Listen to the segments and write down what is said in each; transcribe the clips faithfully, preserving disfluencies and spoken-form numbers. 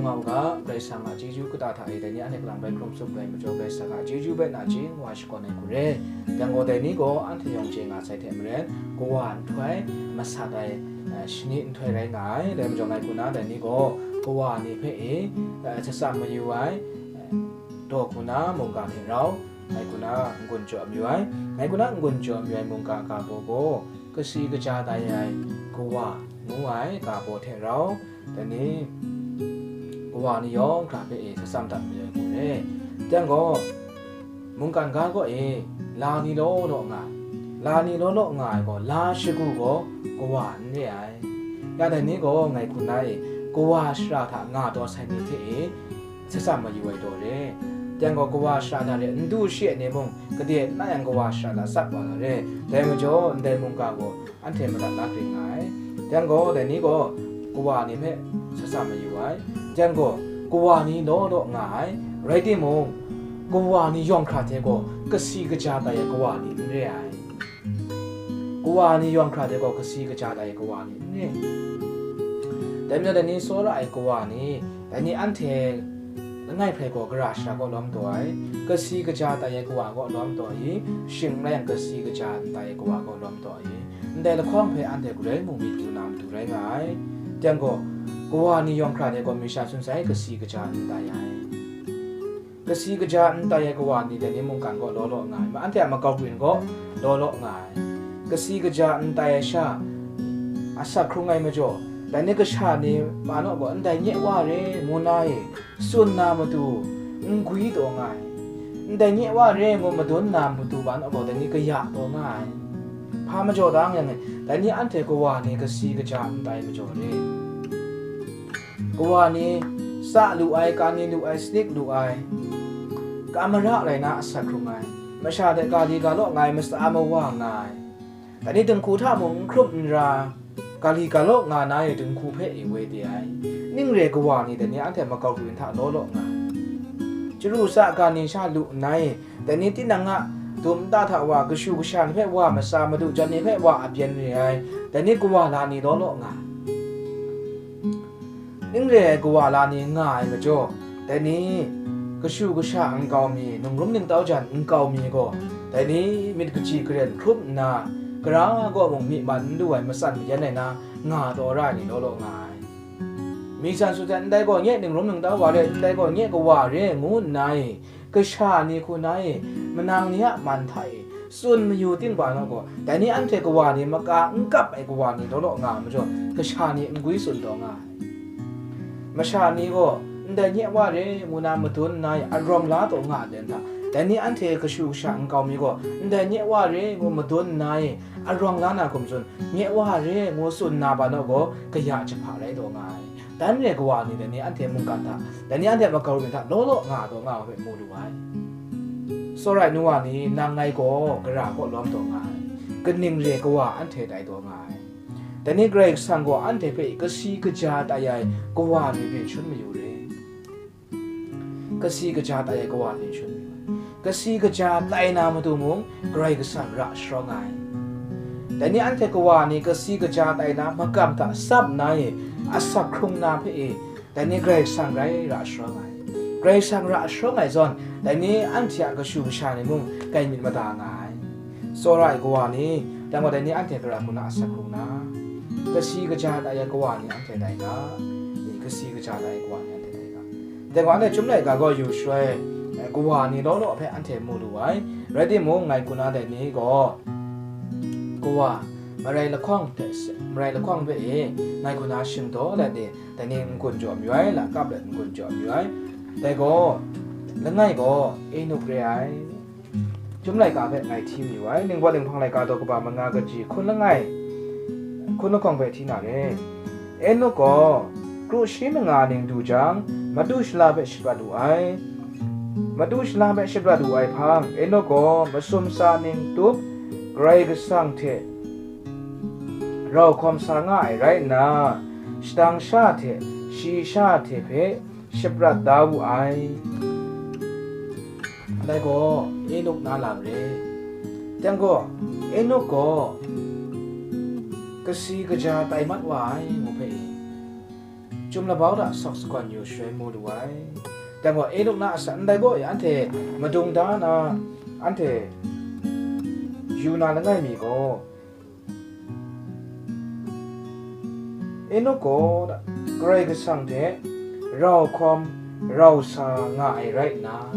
Nga u ga, Karai Kasang a chyeju kata hta e dai ni anhte kalang bai hkrum tsup ai majaw, Karai Kasang a chyeju bai nachying wa shakawn ai hku re. Yang gaw, dai ni gaw anhte yawng chye nga sai hte maren, kawa nhtoi masat ai, eh, shani nhtoi rai nga ai. Dai majaw, ngai hku na dai ni gaw kawa ni hpe e, eh, shatsam mayu ai, eh, daw hku na mungga hte rau, ngai hku na n-gun jaw mayu ai. Ngai hku na n-gun jaw mayu ai mungga ga baw gaw, kasi kaja tai ai kawa ngu ai ga baw hte rau, dai ni kawa ni yawng hkra hpe e shatsam dat mayu ai hku re. Yang gaw, mungkan ga kaw e la ni law law nga ai, la ni law law nga ai gaw, la shagu gaw kawa n re ai. Ya dai ni gaw ngai hku na e kawa shara hta nga taw sai ni hte e shatsam mayu ai daw re. Yang gaw, kawa shara hta re n du shi ai ni mung, gade n na yang kawa shara hta tsap wa na re. Dai majaw, ndai mungga gaw anhte madat la kring nga ai. Yang gaw, dai ni gaw kawa ni hpe shatsam mayu ai. Yang gaw, kawa ni law law nga ai. Rai timung, kawa ni yawng hkra hte gaw kasi kaja tai ai kawa ni n re ai. Kawa ni yawng hkra hte gaw kasi kaja tai ai kawa ni n re. Dai majaw, dai ni tsawra ai kawa ni, dai ni anhte langai hprai gaw gara shara kaw lawm taw ai, kasi kaja tai ai kawa kaw lawm taw ai, shing n rai yang kasi kaja n tai ai kawa kaw lawm taw ai, ndai lahkawng hpe anhte galoi mung myit yu na matu rai nga ai. Yang gaw, kawa ni yawng hkra hte gaw masha sun sai kasi kaja n tai ai. Kasi kaja n tai ai kawa ni dai ni mungkan gaw law law nga ai, ma anhte a makau grin gaw law law nga ai. Kasi kaja n tai ai sha, asak hkrung ai majaw, dai ni kasha ni ma naw gaw, ndai nye wa re, ngu na e, tsun na matu, n gwi taw nga ai. Ndai nye wa re, ngu madun na matu ma naw gaw, dai ni kaya taw nga ai. Hpa majaw dang yang e, dai ni anhte kawa ni kasi kaja n tai majaw re. Kawa ni sa lu ai, ka ni lu ai, salik lu ai, ka mara rai na asak hkrung ai, masha hte ka li ka law nga ai, matsa mawa nga ai, dai ni dinghku hta mung n hkrup n ra, ka li ka law nga na e dinghku hpe e woi de ai, ning re kawa ni dai ni anhte makau grin hta law law nga ai. Chyaru sa ga ni sha lu nna e, dai ni tinang a dum nta hta wa, kashu kasha ni hpe wa matsa madu jan ni hpe wa a byen re ai, dai ni kawa la ni law law nga ai. Ning re ai kawa la ni nga ai majaw, dai ni kashu kasha nkau mi, ningrum ningtau jan nkau mi gaw, dai ni myit kaji karen hkrup nna, gara gaw mung myi man n lu ai, matsan mayan ai na nga taw ra ai ni law law nga ai. Mi san su hte ndai gaw nye ningrum ningtau wa re, ndai gaw nye kawa re, ngu nna e, kasha ni hku na e, manang ni a man hta e, tsun mayu ting hpa naw gaw, dai ni anhte kawa ni maka n kap ai kawa ni law law nga ai majaw, kasha ni n gwi tsun taw nga ai. Masha ni gaw, ndai nye wa re, ngu na madun nna e, arawng la taw nga ai hta, dai ni anhte kashu kasha nkau mi gaw, ndai nye wa re, ngu madun nna e, arawng la na hkum tsun, nye wa re, ngu tsun na hpa naw gaw, kaya jahpa rai taw nga ai. Dan re kawa ni dai ni anhte mungkan hta, dai ni anhte makau mi hta law law nga taw nga ai hpe mu lu ai. Tsawra ai nu wa ni, nang ngai gaw gara kaw lawm taw nga ai. Kaning re kawa anhte tai taw nga ai. Dai ni Karai Kasang gaw anhte hpe kasi kaja tai ai kawa ni byin shangun mayu re. Kasi kaja tai ai kawa ni byin shangun mayu ai. Kasi kaja tai na matu mung Karai Kasang ra sharawng ai. Dai ni anhte kawa ni kasi kaja tai na makam hta tsap nna e, asak hkrung na hpe e, dai ni Karai Kasang rai ra sharawng ai. Karai Kasang ra sharawng ai zawn, dai ni anhte a kashu kasha ni mung kai myit mada nga ai. Tsawra ai kawa ni, dai gaw dai ni anhte gara hku na asak hkrung na, kasi kaja tai ai kawa ni anhte tai ga, i, kasi kaja tai ai kawa ni anhte tai ga. Dai gaw anhte Chyum laika gaw yu shaloi, eh, kawa ni law law hpe anhte mu lu ai. Rai timung, ngai hku na dai ni gaw, kawa, marai lahkawng hte, marai lahkawng hpe e, ngai hku na shingdaw let e, dai ni n-gun jaw mayu ai, lakap let n-gun jaw mayu ai. Dai gaw, langai gaw, Enuk re ai. Chyum laika hpe ngai hti mayu ai, Ningbaw Ninghpang laika daw kaba manga kaji hkun langai, hkun lahkawng hpe hti na re. Enuk gaw, kru shi manga ning du jang, Madu shala hpe shaprat wu ai. Madu shala hpe shaprat wu ai hpang, Enuk gaw masum tsa ning tup, Karai Kasang hte rau hkawm sa nga ai rai nna, shadang sha hte, shayi sha hte hpe shaprat da wu ai. Ndai gaw, Enuk na lam re. Yang gaw, Enuk gaw kasi kaja tai mat wa ai, ngu hpe i. Chyum labau hta sawk sagawn yu shaloi mu lu ai. Dai gaw, Enuk na a sa ndai gaw, anhte madung da na, anhte yu na langai mi gaw, Enuk gaw Karai Kasang hte rau hkawm rau sa nga ai rai nna,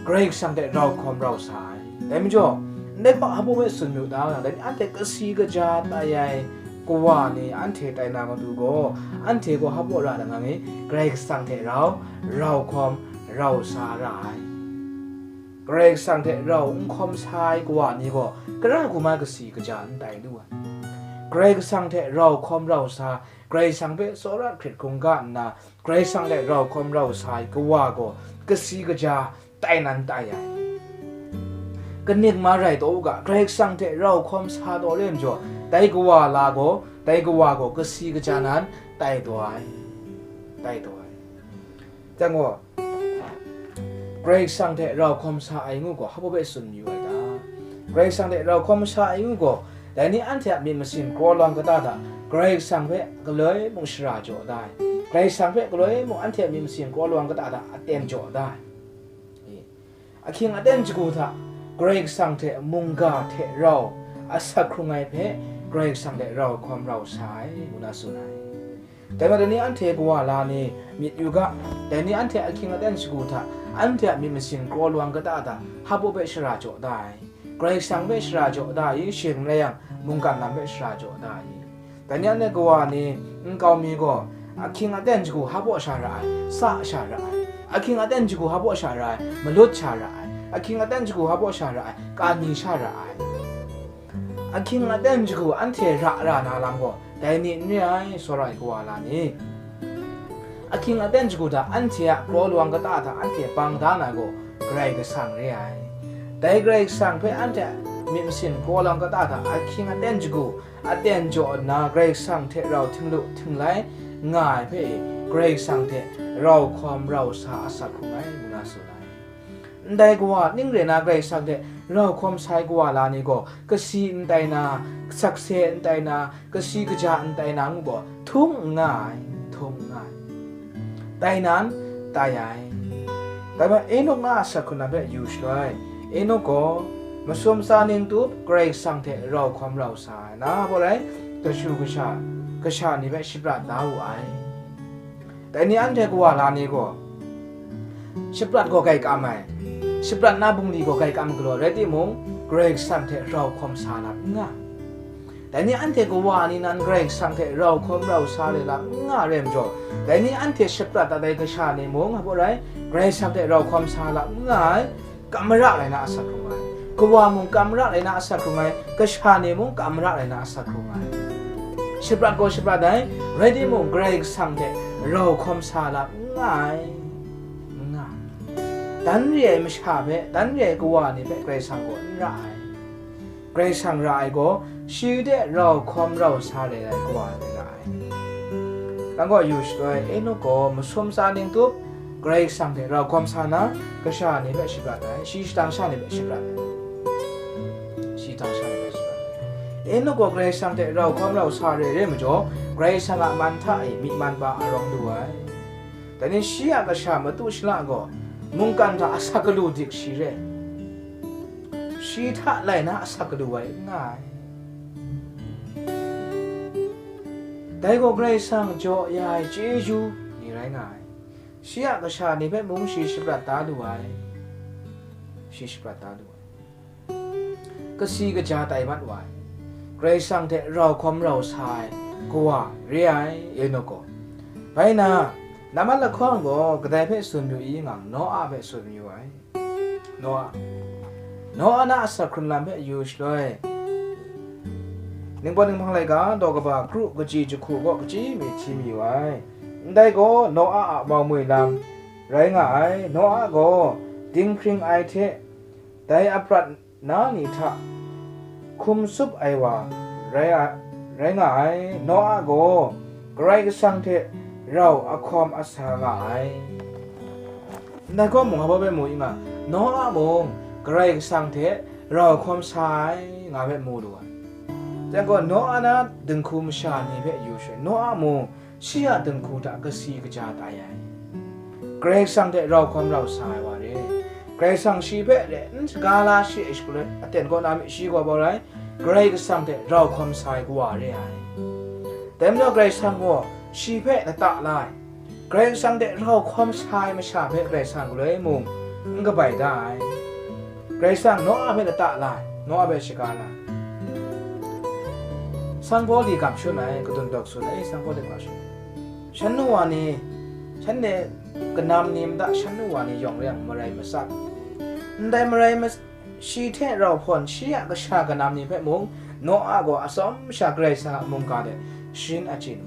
Karai Kasang hte rau hkawm rau sa ai. Dai majaw, ndai hpa hpa hpe tsun yu da nga, dai ni anhte kasi kaja tai ai kawa ni anhte tai na matu gaw, anhte gaw hpa ra da nga mi, Karai Kasang hte rau, rau hkawm rau sa ra ai. Karai Kasang hte rau n hkawm sa ai kawa ni gaw, kara hku ma kasi kaja n tai lu ai. Karai Kasang hte rau hkawm rau sa, Karai Kasang hpe tsawra hkrit hkungga nna, Karai Kasang hte rau hkawm rau sa ai kawa gaw, kasi kaja tai nan tai ai. Kaning ma rai taw u ga, Karai Kasang hte rau hkawm sa taw re majaw, dai kawa la gaw, dai kawa gaw kasi kaja nan tai taw ai, tai taw ai. Dai gaw, Karai Kasang hte rau hkawm sa ai ngu gaw, hpa hpe tsun yu ai ta? Karai Kasang hte rau hkawm sa ai ngu gaw, dai ni anhte a myit masin kraw lawang kata hta Karai Kasang hpe galoi mung shara jaw da ai. Karai Kasang hpe galoi mung anhte a myit masin kraw lawang kata hta aten jaw da ai. Ahkying aten shagu hta Karai Kasang hte mungga hte rau asak hkrung ai hpe Karai Kasang hte rau hkawm rau sa ai, ngu na tsun ai. Dai majaw, dai ni anhte kawa la ni myit yu ga, dai ni anhte ahkying aten shagu hta, anhte a myit masin kraw lawang kata hta hpa hpe shara jaw da ai, Karai Kasang hpe shara jaw da ai, shing n rai yang, mungkan lam hpe shara jaw da ai. Dai ni anhte kawa ni nkau mi gaw, ahkying aten shagu hpa sha ra ai, sa sha ra ai, ahkying aten shagu hpa sha ra ai, malut sha ra ai, ahkying aten shagu hpa sha ra ai, kani sha ra ai. Ahkying aten shagu anhte ra ra na lam gaw, dai ni n re ai, tsawra ai kawa la ni. Ahkying aten shagu hta anhte a kraw lawang kata hta anhte bang da na gaw, Karai Kasang re ai. Dai Karai Kasang hpe anhte a myit masin kraw lawang kata hta ahkying aten shagu aten jaw nna, Karai Kasang hte rau htinglu htinglai nga ai hpe, Karai Kasang hte rau hkawm rau sa asak hkrung ai, ngu na tsun ai. Ndai kawa ning rai na Karai Kasang hte rau hkawm sa ai kawa la ni gaw, kasi n tai na, sakse n tai na, kasi kaja n tai na ngu gaw, htung n nga ai, htung n nga ai. Tai nan, tai ai. Dai majaw, Enuk na a asak hkrun lam hpe yu shaloi, Enuk gaw masum tsa ning tup Karai Kasang hte rau hkawm rau sa ai, na hpa rai, kashu kasha, kasha ni hpe shaprat da wu ai. Dai ni anhte kawa la ni gaw, shaprat gaw grai kam ai, shaprat na bungli gaw grai kam galaw rai timung, Karai Kasang hte rau hkawm sa lam n nga. Dai ni anhte kawa ni nan Karai Kasang hte rau hkawm rau sa re lam n nga re majaw, dai ni anhte shaprat dat ai kasha ni mung, hpa rai, Karai Kasang hte rau hkawm sa lam n nga ai, kam mara rai na asak hkrung ai. Kawa mung kam mara rai na asak hkrung ai, kasha ni mung kam mara rai na asak hkrung ai. Shaprat gaw shaprat ai, rai timung, Karai Kasang hte rau hkawm sa lam n nga ai, n nga ai. Dan re ai masha hpe, dan re ai kawa ni hpe Karai Kasang gaw n ra ai. Karai Kasang ra ai gaw, shi de rau hkawm rau sa re ai kawa ni ra ai. Nang gaw yu shaloi, Enuk gaw masum tsa ning tup, Karai Kasang hte rau hkawm sa na, kasha ni hpe shaprat ai, shi shadang sha ni hpe shaprat ai. Shi shadang sha ni hpe shaprat ai. Enuk gaw Karai Kasang hte rau hkawm rau sa re re majaw, Karai Kasang a man hta e myi man pa arawng lu ai. Dai ni shi a kasha matu shala gaw, mungkan hta asak galu dik shi re. Shi hta lai na asak galu ai n nga ai. Dai gaw Karai Kasang jaw ya ai chyeju ni rai nga ai. Shi a kasha ni hpe mung shi shaprat da lu ai. Shi shaprat da lu ai. Kasi kaja tai mat wa ai. Karai Kasang hte rau hkawm rau sa ai kawa re ai, Enuk gaw. Bai na, nambat lahkawng gaw kadai hpe tsun mayu i ngang, Noa hpe tsun mayu ai. Noa. Noa na asak hkrun lam hpe yu shaloi, Ningpawt Ninghpang laika daw kaba kru kaji jahku gaw kaji mi hti mayu ai. Ndai gaw Noa a mau moi lam rai nga ai. Noa gaw dinghpring ai hte dai aprat na ni hta hkum tsup ai wa rai a, rai nga ai. Noa gaw Karai Kasang hte rau ahkawm asa nga ai. Ndai gaw mung hpa hpe mu i nga, Noa mung Karai Kasang hte rau hkawm sa ai, nga hpe mu lu ai. Dai gaw Noa na dinghku masha ni hpe yu shaloi, Noa mung shi a dinghku hta kasi kaja tai ai. Karai Kasang hte rau hkawm rau sa ai wa re. Karai Kasang shi hpe re n shaga la shi ai shaloi aten kaw na mi shi gaw bau rai, Karai Kasang hte rau hkawm sa ai kawa re ai. Dai majaw Karai Kasang gaw shi hpe lata la ai. Karai Kasang hte rau hkawm sa ai masha hpe Karai Kasang galoi mung n kabai da ai. Karai Kasang Noa hpe lata la ai, Noa hpe shaga la ai. Sanghpaw li gap shun ai, kadun dawk sun ai, Sanghpaw li gap shun ai. Shan nu wa ni, shanhte kanam ni mada shan nu wa ni yawng re yang marai matsat. Ndai marai mas-, shi hte rau hpawn shi a kasha kanam ni hpe mung, Noa gaw atsawm sha Karai Kasang a mungga de sharin achyin.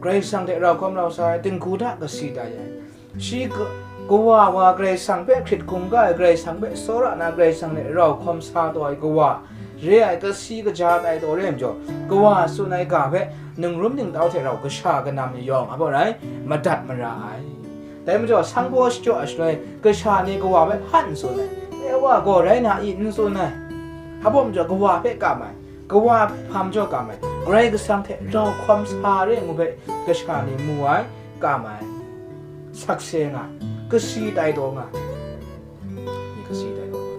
Karai Kasang hte rau hkawm rau sa ai, dinghku hta kasi tai ai. Shi ka-, kawa wa Karai Kasang hpe hkrit hkungga ai, Karai Kasang hpe tsawra na, Karai Kasang hte rau hkawm sa taw ai kawa, re ai, kasi kaja tai taw re ai majaw, kawa tsun ai ga hpe ningrum ningtau hte rau kasha kanam ni yawng, a bawt rai, madat mara ai. Dai majaw, sanghpaw shachyaw ai shaloi, kasha ni kawa hpe hpan n tsun ai. E wa gaw rai na i? N tsun ai. A bawt majaw, kawa hpe kam ai. Kawa hpe hpa majaw kam ai. Karai Kasang hte rau hkawm sa re ngu hpe kasha ni mu ai, kam ai. Sakse nga, kasi tai taw nga. Ni kasi tai taw nga.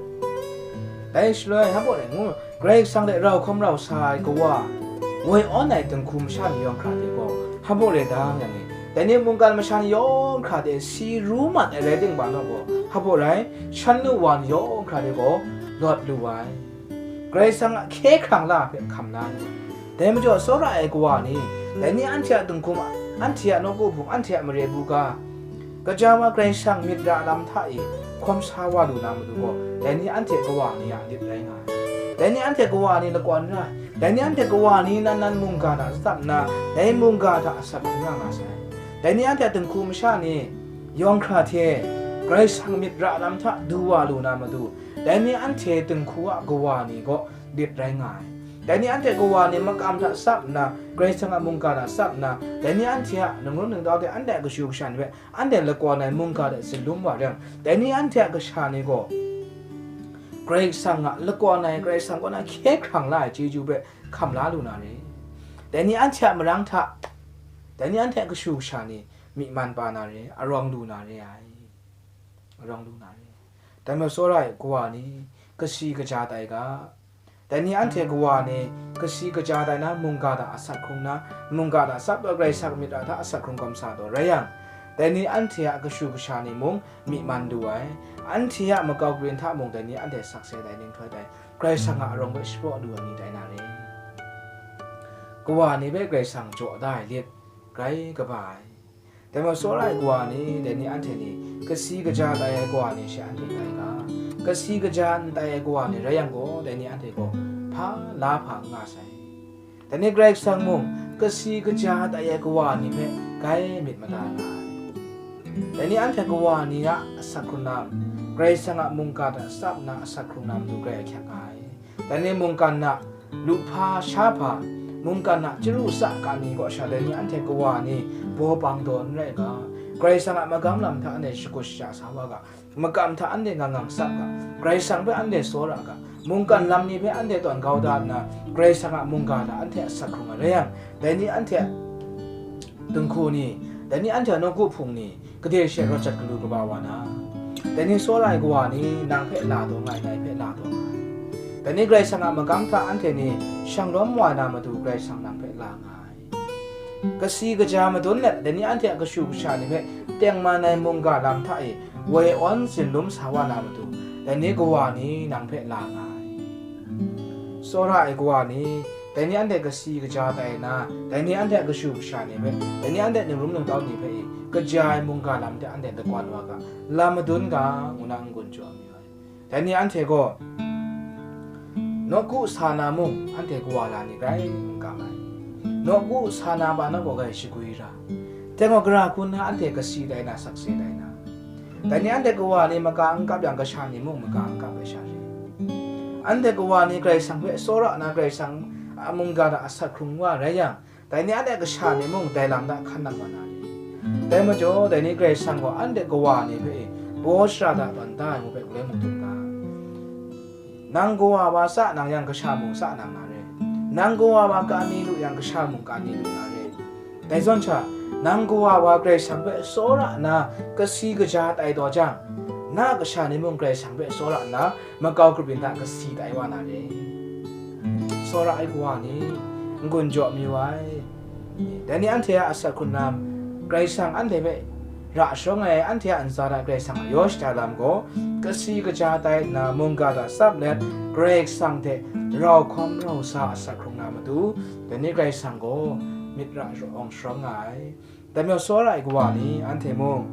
Dai shaloi, hpa rai ngu, Karai Kasang hte rau hkawm rau sa ai kawa, woi awn ai dinghku masha ni yawng hkra de gaw, hpa rai dang yang e. Dai ni mungkan masha ni yawng hkra de si ru mat ai rai ting, ba naw gaw, hpa rai, shan nu wa ni yawng hkra de gaw, lawt lu ai. Karai Kasang a hkye hkrang la hpe hkam la ai. Dai majaw, tsawra ai kawa ni, dai ni anhte a dinghku ma, anhte a nawku hpung, anhte a mare buga, kaja wa Karai Kasang myit ra lam hta e hkawm sa wa lu na matu gaw, dai ni anhte kawa ni a lit rai nga ai. Dai ni anhte kawa ni lakawn ra ai. Dai ni anhte kawa ni nan nan mungga hta tsap nna, dai mungga hta asak hkrum nga nga sai. Dai ni anhte a dinghku masha ni yawng hkra hte Karai Kasang myit ra lam hta du wa lu na matu, dai ni anhte dinghku a kawa ni gaw lit rai nga ai. Dai ni anhte kawa ni makam hta tsap nna, Karai Kasang a mungga hta tsap nna, dai ni anhte a ningrum ningtau hte anhte a kashu kasha ni hpe anhte lakawn ai mungga hte tsinlum wa yang, dai ni anhte a kasha ni gaw Karai Kasang a lakawn ai, Karai Kasang kaw na hkye hkrang la ai chyeju hpe hkam la lu na re. Dai ni anhte a marang hta, dai ni anhte a kashu kasha ni myi man pa na re, arawng lu na re ai. Arawng lu na re. Dai majaw, tsawra ai kawa ni kasi kaja tai ga. Dai ni anhte kawa ni kasi kaja tai na, mungga hta asak hkrung na, mungga hta tsap ai Karai Kasang myit ra hta asak hkrung hkawm sa taw rai yang, dai ni anhte a kashu kasha ni mung myi man lu ai, anhte a makau karin hta mung dai ni anhte sakse tai, ninghkrai tai, Karai Kasang a arawng hpe shapraw lu ai ni tai na re. Kawa ni hpe Karai Kasang jaw da ai lit, grai kaba ai. Dai majaw, tsawra ai kawa ni, dai ni anhte ni, kasi kaja tai ai kawa ni she anhte tai ga, kasi kaja n tai ai kawa ni rai yang gaw, dai ni anhte gaw hpa la hpa n nga sai. Dai ni Karai Kasang mung, kasi kaja tai ai kawa ni hpe grai myit mada nga ai. Dai ni anhte kawa ni a asak hkrung na, Karai Kasang a mungga hta tsap nna asak hkrung na matu grai ahkyak nga ai. Dai ni mungkan na, lu hpa sha hpa, mungkan a chyaru tsaka ni kaw sha dai ni anhte kawa ni baw bang daw n rai ga, Karai Kasang a magam lam hta anhte shakut shaja sa wa ga, makam hta anhte ngang ngang tsap ga, Karai Kasang hpe anhte tsawra ga, mungkan lam ni hpe anhte tawn kau da nna, Karai Kasang a mungga hta anhte asak hkrung ai rai yang, dai ni anhte a dinghku ni, dai ni anhte a nawku hpung ni, gade she rawt jat galu kaba wa na, dai ni tsawra ai kawa ni nang hpe la taw nga ai, ngai hpe la taw nga ai. Dai ni Karai Kasang a magam hta anhte ni shang lawm wa ai na matu Karai Kasang nang hpe la nga ai. Kasi kaja madun let, dai ni anhte a kashu kasha ni hpe tengman ai mungga lam hta e woi awn tsinlum sa wa na matu, dai ni kawa ni nang hpe la nga ai. Tsawra ai kawa ni, dai ni anhte kasi kaja tai na, dai ni anhte a kashu kasha ni hpe, dai ni anhte ningrum ningtau ni hpe e kaja ai mungga lam hte anhte lakawn wa ga, lam madun ga, ngu na n-gun jaw ai. Dai ni anhte gaw nawku sa na mung, anhte kawa la ni grai n kam ai. Nawku sa na ba na gaw grai shagwi ra. Dai gaw, gara hkun na anhte kasi tai na, sakse tai na. Dai ni anhte kawa ni maka n kap yang, kasha ni mung maka n kap ai sha re. Anhte kawa ni Karai Kasang hpe tsawra na, Karai Kasang a mungga hta asak hkrung wa rai yang, dai ni anhte a kasha ni mung dai lam hta hkan nang wa na re. Dai majaw, dai ni Karai Kasang gaw anhte kawa ni hpe baw shara hta tawn da ai ngu hpe galoi mung dum ga. Nang kawa wa sa nang yang, kasha mung sa nang na re. Nang kawa wa ka ni lu yang, kasha mung ka ni lu na re. Dai zawn sha, nang kawa wa Karai Kasang hpe tsawra nna kasi kaja tai taw jang, na kasha ni mung Karai Kasang hpe tsawra nna makau grup yin hta kasi tai wa na re. Tsawra ai kawa ni, n-gun jaw mayu ai. Dai ni anhte a asak hkrung na, Karai Kasang anhte hpe ra sharawng ai, anhte a ntsa hta Karai Kasang a yaw shaja lam gaw, kasi kaja tai nna mungga hta tsap let, Karai Kasang hte rau hkawm rau sa asak hkrung na matu, dai ni Karai Kasang gaw myit ra sharawng sharawng nga ai. Dai majaw tsawra ai kawa ni anhte mung,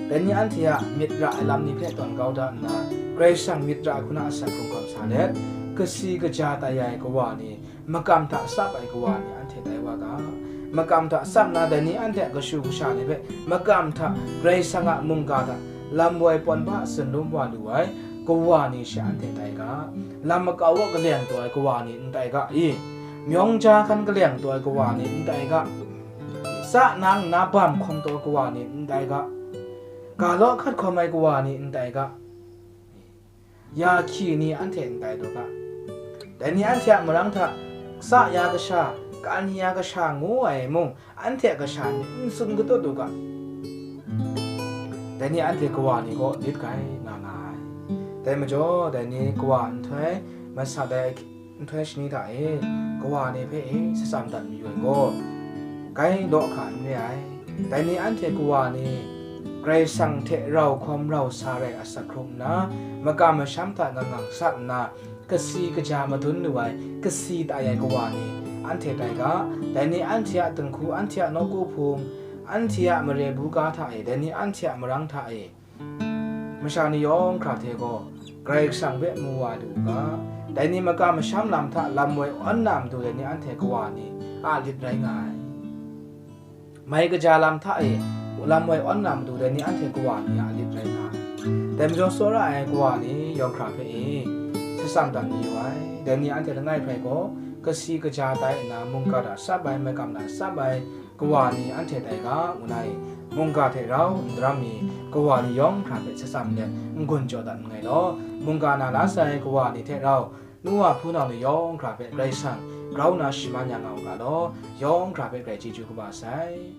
dai ni anhte a myit ra ai lam ni hpe tawn kau da nna, Karai Kasang myit ra ai hku na asak hkrung hkawm sa let, kasi kaja tai ai kawa ni, makam hta tsap ai kawa ni anhte tai wa ga. Makam hta tsap nna dai ni anhte a kashu kasha ni hpe makam hta Karai Kasang a mungga hta lam woi pawn hpa tsun lum wa lu ai kawa ni she anhte tai ga. Lam makau kaw kaleng taw ai kawa ni n tai ga i? Myawng ja hkan kaleng taw ai kawa ni n tai ga? Sa nang nna bam hkawm taw ai kawa ni n tai ga? Ga law hkat hkawm ai kawa ni n tai ga? Ya hkyi ni anhte n tai taw ga. Dai ni anhte a marang hta, sa ya kasha, ka ni ya kasha ngu ai mung, anhte a kasha ni n tsun katut u ga. Dai ni anhte kawa ni kaw lit gai nga nga ai. Dai majaw, dai ni kawa nhtoi masat ai nhtoi shani hta e, kawa ni hpe e shatsam dat mayu ai gaw, gai law hkra n re ai. Dai ni anhte kawa ni Karai Kasang hte rau hkawm rau sa rai asak hkrung nna, makam masham hta ngang ngang sat nna, kasi kaja madun lu ai, kasi tai ai kawa ni anhte tai ga. Dai ni anhte a dinghku, anhte a nawku hpung, anhte a mare buga hta e, dai ni anhte a marang hta e, masha ni yawng hkra hte gaw Karai Kasang hpe mu wa lu u ga. Dai ni makam masham lam hta lam woi awn na matu dai ni anhte kawa ni a lit rai nga ai. Mai kaja lam hta e lam woi awn na matu dai ni anhte kawa ni a lit rai nga ai. Dai majaw tsawra ai kawa ni yawng hkra hpe e shatsam dat mayu ai. Dai ni anhte langai hpe gaw kasi kaja tai nna mungga hta tsap ai, makam hta tsap ai kawa ni anhte tai ga, ngu na i? Mungga hte rau n daram mi kawa ni yawng hkra hpe shatsam let n-gun jaw dat nngai law, mungga na la sai kawa ni hte rau nu wa hpunau ni yawng hkra hpe Karai Kasang grau nna shaman ya nga u ga law, yawng hkra hpe Karai chyeju kaba sai.